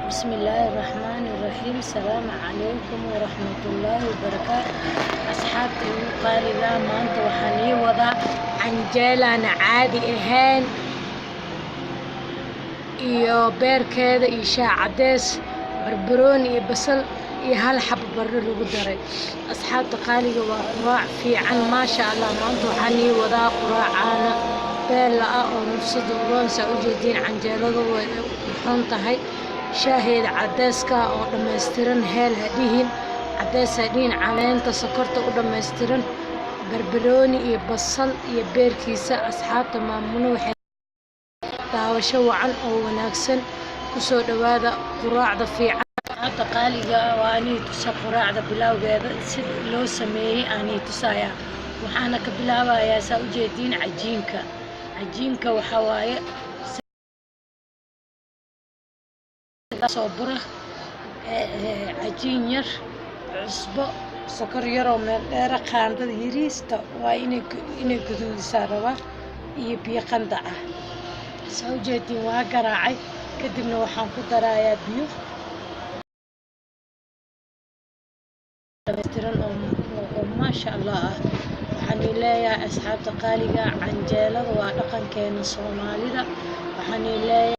Bismillaahi Raxmaani Raxiim. Salaamu calaykum waraxmatullaahi wabarakaatu. Asxaabta igu qaaliga, maanta waxaan ii wadaa canjeelaan caadi ahayn iyo beerkeeda iyo shaah cadeys, barbarooni iyo basal iyo hal xabo baradho lagu daray. Asxaabta qaaliga, waa quraac fiican, maasha Allah. Maanta waxaan ii wadaa quraacaana beella ah oo nafsada u roon. Saa ujeediin, canjeeladu way qurxoon tahay, shaaheeda cadeyska oo dhammaystiran, heel ha dhihin, cadeys ha dhihin, caleenta sokorta u dhammaystiran, barbarooni iyo basal iyo beerkiisa. Asxaabta, maamuno waxay daawasho wacan oo wanaagsan. Kusoo dhawaada quraacda fiican. Asxaabta qaaliga ah, waa anii tusa quraacda bilowgeeda sida loo sameeyey anii tusayaa. Waxaana ka bilaabayaa, saa ujeediin, cajiinka. Cajiinka waxaa waaye soo bura, cajiin yar, cusbo, sokor yaroo meel dheera, qaandada yariista waa inay guduudisaa rabaa, iyo biyo qandac ah. Saa ujeediin, waa garaacay. Kadibna waxaan ku darayaa biyo dhammaystiran oo maasha Allah ah. Waxaan ii leeyahay, asxaabta qaaliga, canjeelada waa dhaqankeena Soomaalida. Waxaan ii leeyahay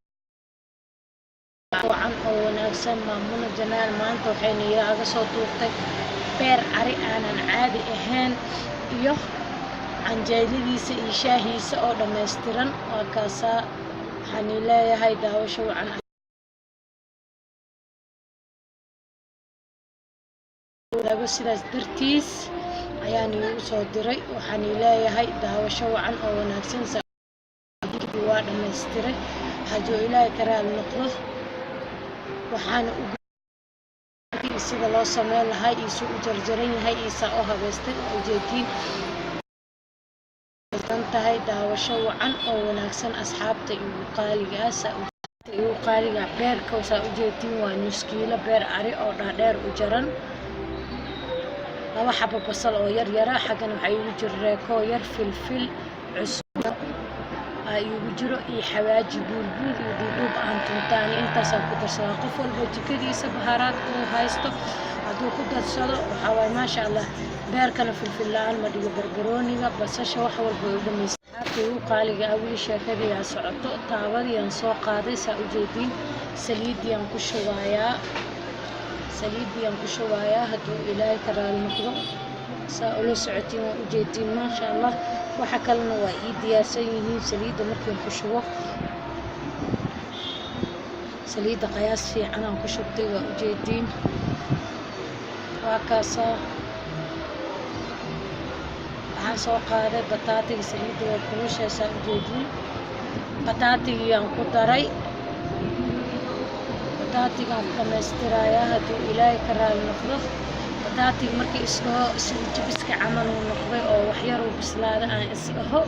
wacan oo wanaagsan. Maamuna Janaal maanta waxayna iiga soo duurtay beer ari aanan caadi ahayn iyo canjeeladiisa iyo shaahiisa oo dhammaystiran. Waa kaasaa. Waxaan ii leeyahay daawasho wacan. Wadaago sidaas dartiis ayaan iigu soo diray. Waxaan ii leeyahay daawasho wacan oo wanaagsan. Waa dhammaystiray. Hadduu Ilaahay ka raali noqdo, waxaana u sida loo sameyn lahaa iyo suu u jarjaran yahay iyo saa u habeystay waa ujeediin tahay. Daawasho wacan oo wanaagsan, asxaabta igu qaaliga ah. Saa igu qaaliga, beerka saa ujeediin waa 0.5 kiilo beer ari oo dhaadheer u jaran, laba xabo basal oo yar yara. Xaggana waxaa iigu jiro reekoo yar, filfil, cusbo aa iigu jiro iyo xawaaji buurbuur iyo dhuudhuub aan tuntaani. Intaasaan ku darsadaa. Qof walba jikadiisa baharaadka uu haysto hadduu ku darsado, waxaa waaye maasha Allah. Beerkana filfil la-aan ma dhigo, barbarooniga, basasha, wax walba way u dhamaysa. Asxaabta igu qaaliga ah, weli sheekadii aa socoto. Taabadii aan soo qaaday, saa ujeediin, saliidii aan ku shubayaa, saliidii aan ku shubayaa, hadduu Ilaahay ka raali noqdo. Saa ula socotiin, waa ujeediin, maasha Allah. Waxa kalena waa ii diyaarsan yihiin. Saliidda markiin ku shubo, saliidda qayaas fiican aan ku shubtay, waa ujeediin. Waa kaasaa. Waxaan soo qaaday bataatiga. Saliidda waa kulushay, saa ujeediin. Bataatigii aan ku daray, bataatigaan ku dhammaystirayaa, hadduu Ilaahay ka raali noqdo. Bataatiga markii isdhaho sida jibiska camal uu noqday oo waxyar uu bislaaday aan isdhaho,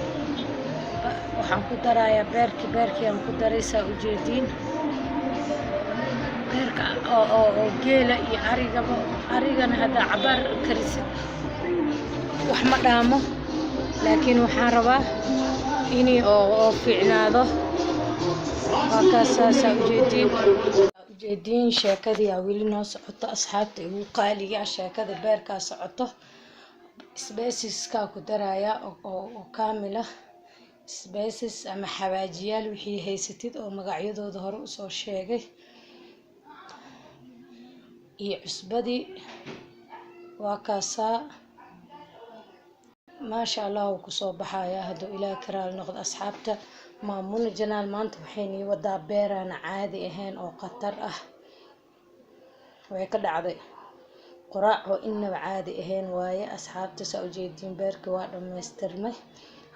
waxaan ku darayaa beerkii. Beerkii aan ku daray, saa ujeediin. Beerka oo geela iyo arigaba, arigana haddaa cabaar karisid wax ma dhaamo, laakiin waxaan rabaa inii oo fiicnaado. Waa kaasaa, saa ujeediin. Ujeediin, sheekadii aa weli noo socoto. Asxaabta igu qaaliga ah, sheekada beerkaa socoto. Spiceskaa ku darayaa oo kaamil ah, spices ama xawaajiyaal wixii haysatid oo magacyadooda hore usoo sheegay, iyo cusbadii. Waa kaasaa, maasha Allah, wuu kusoo baxayaa, hadduu Ilaahay ka raali noqdo. Asxaabta, Maamuna Janaal maanta waxay nii wadaa beeraan caadi ahayn oo khatar ah. Way ka dhacday quraac oo inaba caadi ahayn waaye. Asxaabta, saa ujeediin, beerkii waa dhammaystirmay.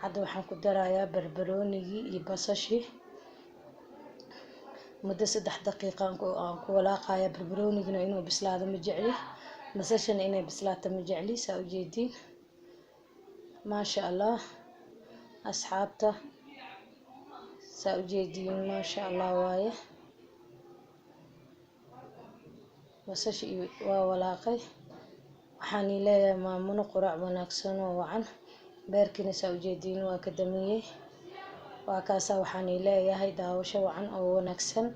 Hadda waxaan ku darayaa barbaroonigii iyo basashii. Muddo 3 daqiiqa aan ku walaaqaya. Barbaroonigina inuu bislaado ma jecli, basashana inay bislaato ma jecli. Saa ujeediin, maasha Allah. Asxaabta, saa ujeediin, maasha Allah waaye. Basasha iyo waa walaaqay. Waxaan ii leeyahay maamuno quraac wanaagsan oo wacan. Beerkiina, saa ujeediin, waa ka damiyey. Waa kaasaa. Waxaan ii leeyahay daawasho wacan oo wanaagsan.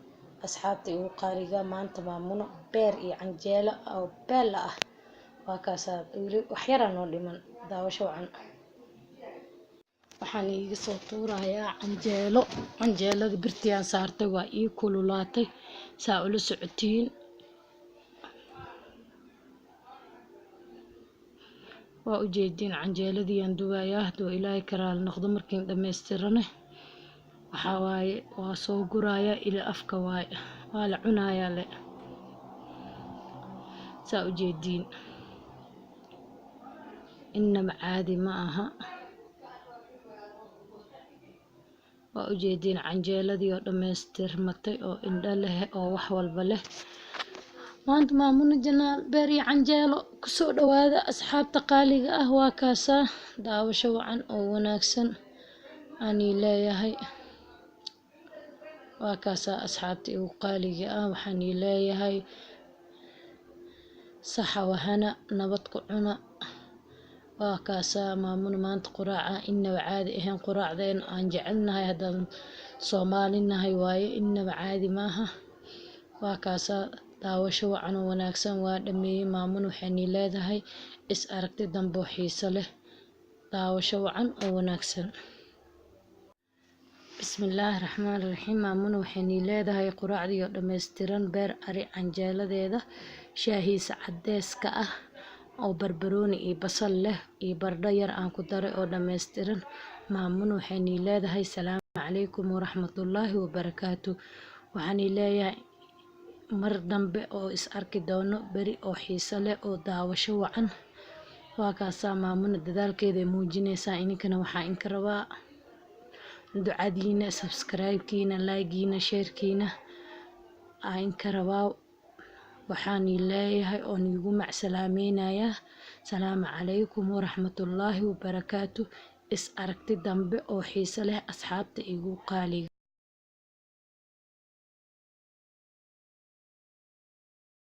Asxaabta igu qaaliga, maanta maamuno beer iyo canjeelo oo beel ah. Waa kaasaa, weli wax yaraa noo dhiman. Daawasho wacan. Waxaan iiga soo tuurayaa canjeelo. Canjeelada birtiyaan saartay, waa ii kululaatay, saa ula socotiin. Waa ujeediin, canjeeladiiyaan dubayaa. Hadduu Ilaahay karaal noqdo, markiin dhammaystirane waxaa waaye waa soo gurayaa ila afka waaye, waa la cunayaa le. Saa ujeediin, inaba caadi ma aha. Waa ujeediin canjeeladii oo dhammaystirmatay oo indho leh oo wax walba leh. Maanta Maamuna Janaal beer iyo canjeelo. Kusoo dhawaada, asxaabta qaaliga ah. Waa kaasaa, daawasho wacan oo wanaagsan aanii leeyahay. Waa kaasaa, asxaabta igu qaaliga ah, waxaanii leeyahay saxa wahana, nabad ku cuna. Waa kaasaa maamuna maanta quraaca inaba caadi ahayn. Quraacdeen aan jecelnahay haddaan Soomaalinahay waaye, inaba caadi maaha. Waa kaasaa, daawasho wacan oo wanaagsan. Waa dhameeyey. Maamuna waxaynii leedahay is aragti dambe oo xiiso leh. Daawasho wacan oo wanaagsan. Bismillaahi raxmaani raxiim. Maamuna waxaynii leedahay quraacdii oo dhammaystiran, beer ari, canjeeladeeda, shaahiisa cadeeska ah oo barbarooni iyo basal leh iyo baradho yar aan ku daray oo dhammaystiran. Maamuna waxaynii leedahay salaamu calaykum waraxmatullaahi wabarakaatu. Waxaanii leeyahay mar dambe oo is arki doono beri oo xiiso leh oo daawasho wacan. Waa kaasaa, maamuna dadaalkeeda ay muujinaysaa. Ininkana waxaa inka rabaa ducadiina, subscribe-kiina, like-giina, share-kiina aa inka rabaa. Waxaanii leeyahay oo niigu macsalaameynaya salaamu calaykum waraxmatullaahi wabarakaatu. Is aragti dambe oo xiiso leh, asxaabta igu qaaliga.